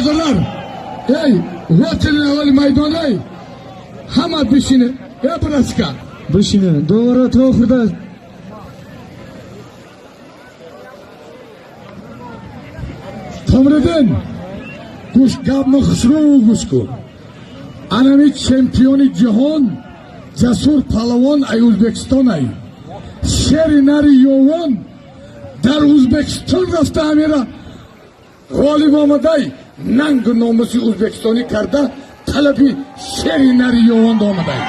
Бародарлар, эй, вотини аввали майдон, эй, ҳама бишине, эй, братска. Бишине, довара то охирда. Қомриддин, гӯш, гапно хушрӯ гӯш кун. Анами чемпиони ҷаҳон Ҷасур палавон ай Ӯзбекистон ай. Шери нари Ёвон дар Ӯзбекистон рафта ҳамира ғолиб омадай, нангу номуси ӯзбекистонӣ карда, талаби шери нари Ёвон омадай.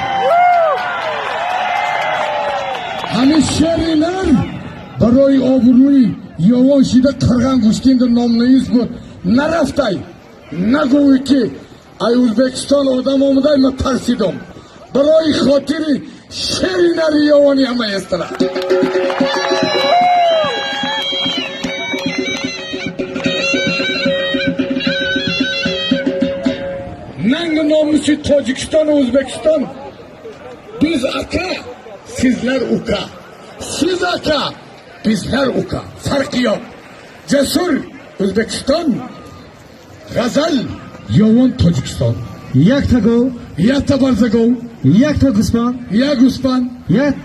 Ҳамин шери нар барои обрӯи Ёвон шида қирған гӯштинда номнавис буд. Нарафтай. Нагӯӣ ки ай Ӯзбекистон одам омадай, ман тарсидам. Барои хотири шери нари Ёвони ҳама эстара. Нангу номуси Тоҷикистону Ӯзбекистон. Biz aka, sizlar uka. Siz aka, bizlar uka. Farqi yo'q. Jasur O'zbekiston, G'azal Yovon Tojikiston. Якта гов, Якта барзагов, якта гӯсфанд, як гӯсфанд,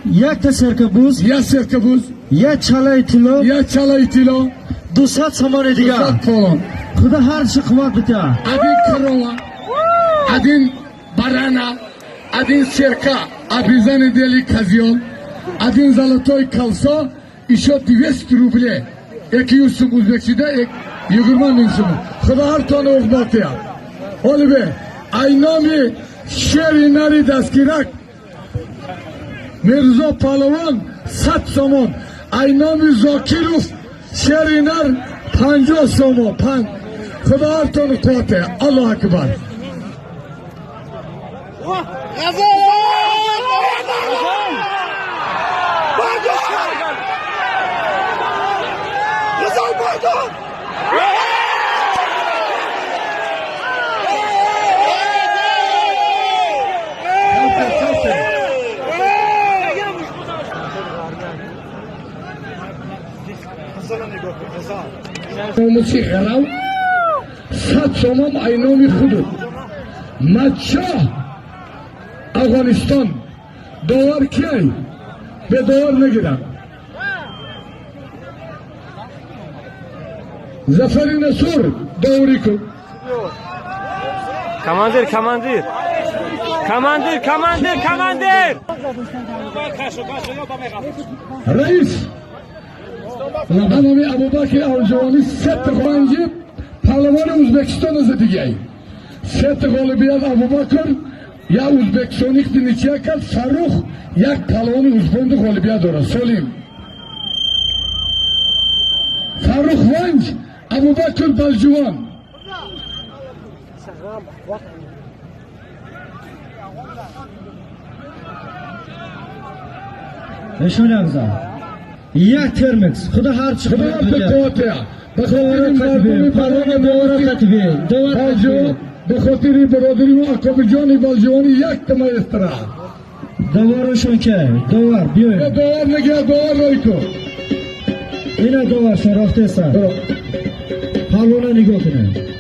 якта серкабуз, як серкабуз, як чалаи тилло, як чалаи тилло, 200 сомони дигар. 200 полон. Худо ҳарчи қувват бита. Один корова, один барана, один серка, обрезанный дели козел, один золотой колесо, еще 200 рублей. 200 сум o'zbekchida, 20 000 сум. Худо ҳар тона уқботия. Олибе, ай номи шери нари дастгирак Мирзо Палавон 100 сомон. Ай номи Зокиров шери нар 50 сомон. Панҷ. Худо ҳар тона қувват. Аллоҳ акбар. Номуси ғарав 100 сомон ай номи худу. Матшоҳ Афғонистон довар киай? Бедовар нагирам. Зафари Насур доварӣ кун. Командир, командир. Командир, командир, командир! Раис Анами Абубакр Авҷавонӣ сет панҷи паҳлавони Ӯзбекистон аст дигай. Сет ғолибият Абубакр як ӯзбекистони ничья кард, Фаррух як паҳлавони ӯзбонди ғолибият дорад. Солим. Фаррух Ванҷ, Абубакр Балҷувон. Нишон афзал. Як термикс. Худо ҳарчи Худо қувват бита. қувват. Ба хотири мардуми Палвона довара қатибе. Довар Балҷувон, ба хотири бародари мо Акобиҷони Балҷувони як маэстра. Доварашон ке? Довар биёед. Довар нагирад, довар рой кун. Ина доваршон рафтеса. Палвона нигоҳ кунед.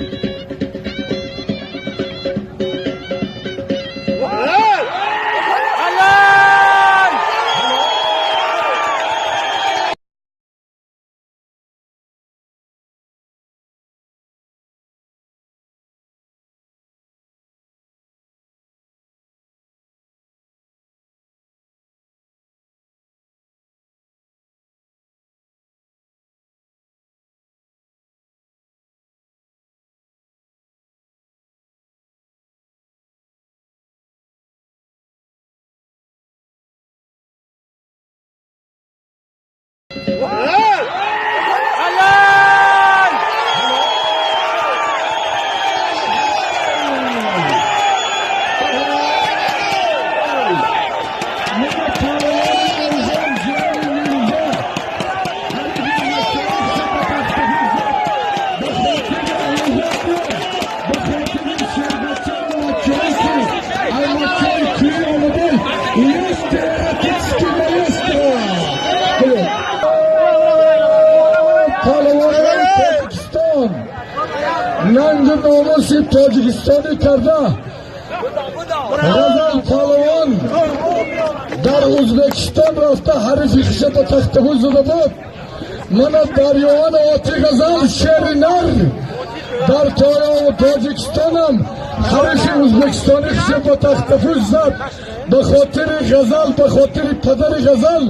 Нангу номуси тоҷикистонӣ карда, Ғазал палвон дар Ӯзбекистон рафта, ҳарифи хиша ба тахтапӯш зада буд. Мана Дарёван оти Ғазал, шери нар, дар Тоҷикистонам ҳарифи ӯзбекистонӣ хиша ба тахтапӯш зад. Ба хотири Ғазал, ба хотири падари Ғазал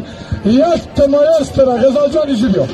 як та маэстро. Ғазалҷон, иҷи биё.